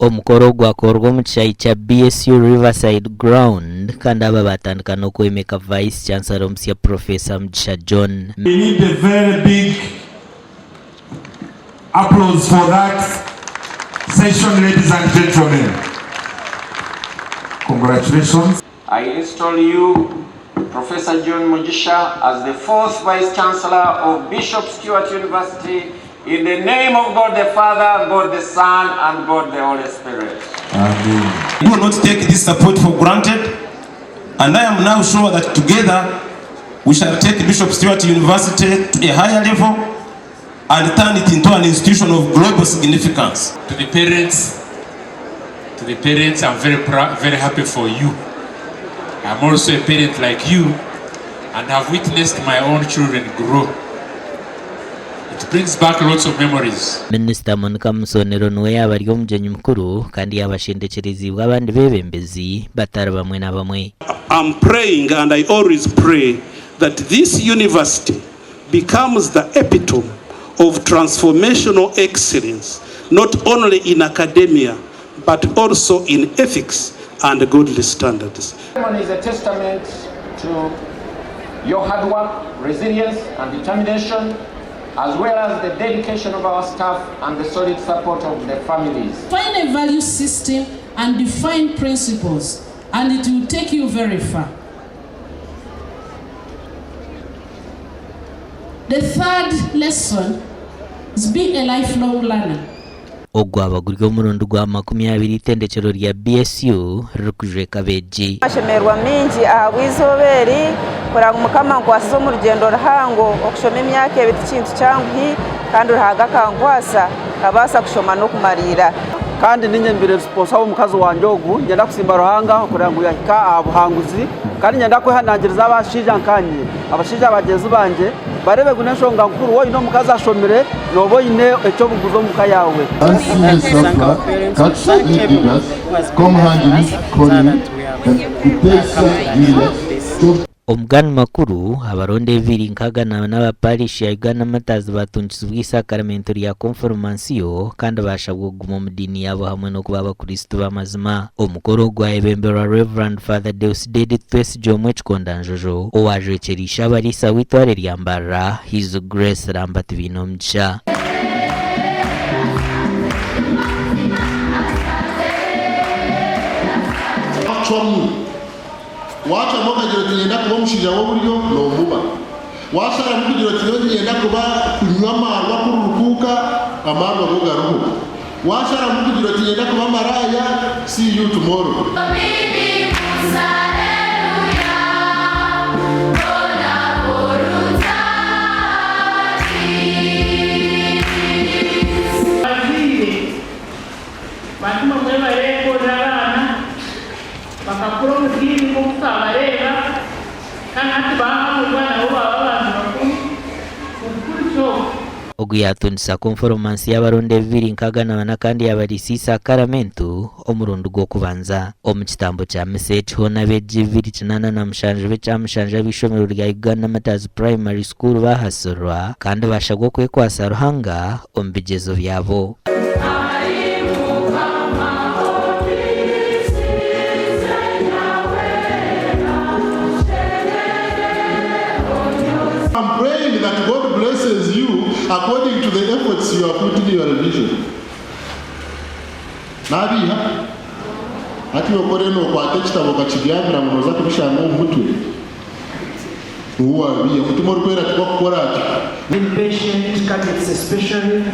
Omukoro gwakorwa omu kishaayi kya BSU Riverside Ground kandi aba baatandika n'okwemeka Vice Chancellor omusya Professor Mugisha John. We need a very big applause for that session ladies and gentlemen. Congratulations. I install you, Professor John Mugisha, as the fourth Vice Chancellor of Bishop Stuart University in the name of God the Father, God the Son, and God the Holy Spirit. Amen. Do not take this support for granted, and I am now sure that together we shall take Bishop Stuart University to a higher level and turn it into an institution of global significance. To the parents, to the parents, I'm very proud, very happy for you. I'm also a parent like you and have witnessed my own children grow. It brings back lots of memories. Minisita Monica Musonero niwe yaaba ari omugyenyi mukuru kandi yaaba ashendekyereziibwe abandi beebembezi batari bamwe na bamwe. I'm praying and I always pray that this university becomes the epitome of transformational excellence not only in academia but also in ethics and godly standards. Ceremony is a testament to your hard work, resilience and determination as well as the dedication of our staff and the solid support of the families. Find a value system and define principles and it will take you very far. The third lesson is be a lifelong learner. Ogu gwaba guri omurundi gwa 20 eitendekyero rya BSU ririkujweka abeegi. Amashemererwa maingi ahabw'eizooba eri kureba ngu Mukama ankwasize omu rugyendo ruhango. Okushoma emyaka ebi tikintu kyanguhi kandi Ruhanga akankwasa nkabaasa kushoma n'okumariira. Kandi niinye mbaire siponsa w'omukazi wangye ogu. Niinyenda kusiima Ruhanga okureba ngu yahika aha buhanguzi. Kandi niinyenda kwehanangiriza abashaija nkanye, abashaija bagyenzi bangye bareebe ngu n'enshonga nkuru waaba oine omukazi ashomire nooba oine eky'obuguzi omu ka yaawe. Omugani makuru, abaronda ebibiri nkaga na n'aba Parish ya Uganda Martyrs batungizibwa eisakaramentu rya Konfirmansiyo kandi bashabwa okuguma omu diini yaabo hamwe n'okuba abakristo b'amazima. Omukoro gwayebemberwa Rev. Father Deusdedith Twesigyomwe Kikondanjojo owajwekyera Ishe-abariisa w'eitware rya Mbarara, His Grace Ramba Tibaineomugisha. Cwamu. Waacwamu okagira oti niinyenda kuba omushaija w'oburyo, noomuba. Waasharamu kugira oti nyowe niinyenda kuba kunywa amaarwa kururukuuka, amaarwa go gariho. Waasharamu kugira oti niinyenda kuba maraaya, see you tomorrow. Abazaire bantu mwe mwebare kworora abaana. Bakakura omu diini nk'oku twabareeba, kandi hati baahamurwa nabo baaba abantu bakuru. Obukuru ki obwo? Ogu yaatungisa konforomansi y'abaronda ebibiri 64 kandi yaabariisa eisakaramentu omurundi gw'okubanza. Omu kitambo kya misa eki hoona abeegi 287 b'ekyamushanju ab'eishomero rya Uganda Martyrs Primary School baahasirwa kandi baashabwa okwekwasa Ruhanga omu bigyezo byabo. I'm praying that God blesses you according to the efforts you are putting in your religion. Nabiiha? Hati iwe kore nokwata ekitabo okakibyamira ngu noza kubishanga omu mutwe? Niwe wabiiha. Omutima orikwera tikwo akukora atyo. Impatient cadets especially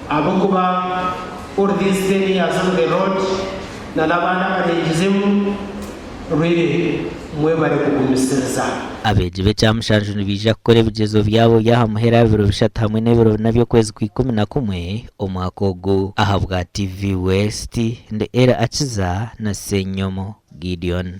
ahabw'okuba all these 10 years on the road na n'abandi abarengizemu really mwebare kugumisiriza. Abeegi b'ekyamushanju nibaija kukora ebigyezo byabo by'aha muheru aha biro bishatu hamwe n'ebiro bina by'okwezi kwa 11 omwaka ogu. Ahabwa TV West, ndi Elly Akiza na Ssenyomo Gideon.